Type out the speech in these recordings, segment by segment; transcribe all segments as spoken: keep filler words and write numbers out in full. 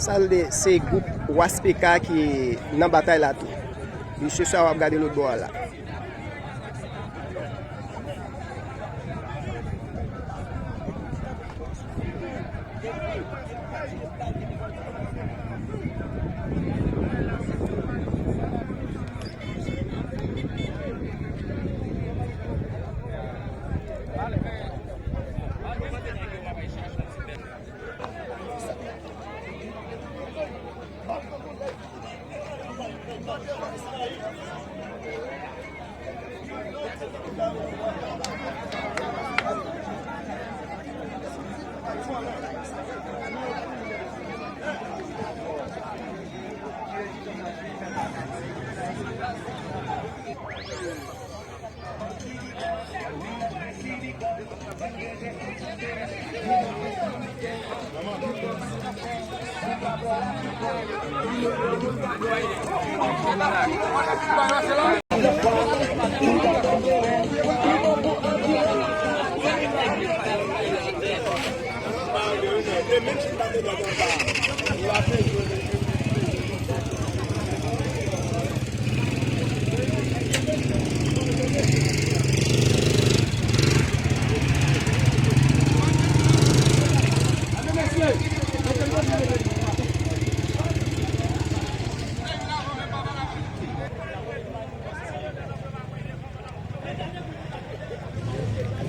Sa l de, se gwoup Waspeka ki nan batay la tou. Misye sa w ap gade lòt bò a la.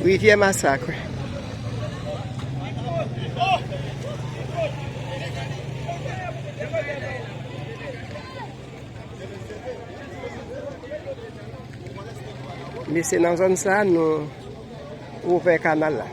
Rivyè Masak. Men se nan zòn sa a nou ouvè kanal la.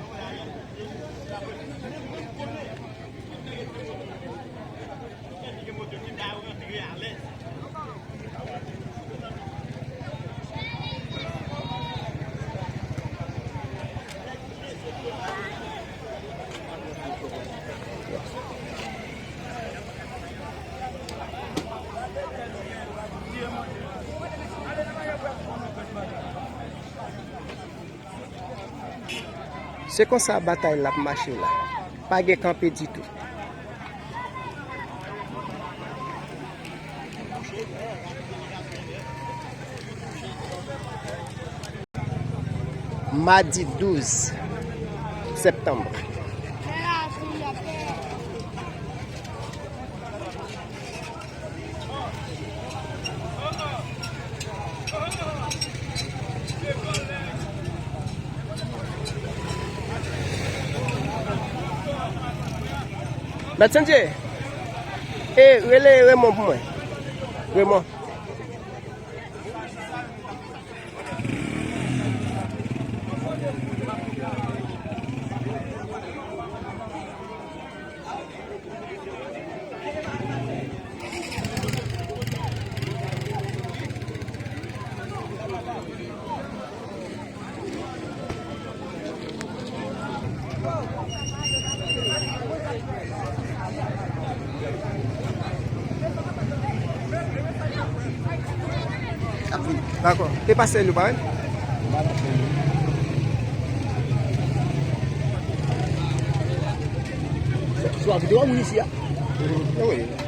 Se konsa batay la ap mache la. Pa gen kanpe ditou. Madi douz septanm. Mèt Sendye, e rele Remon pou mwen. Remon. Dakò. Te pase nou, parèy? Sou a videyo moun isi a? Wi.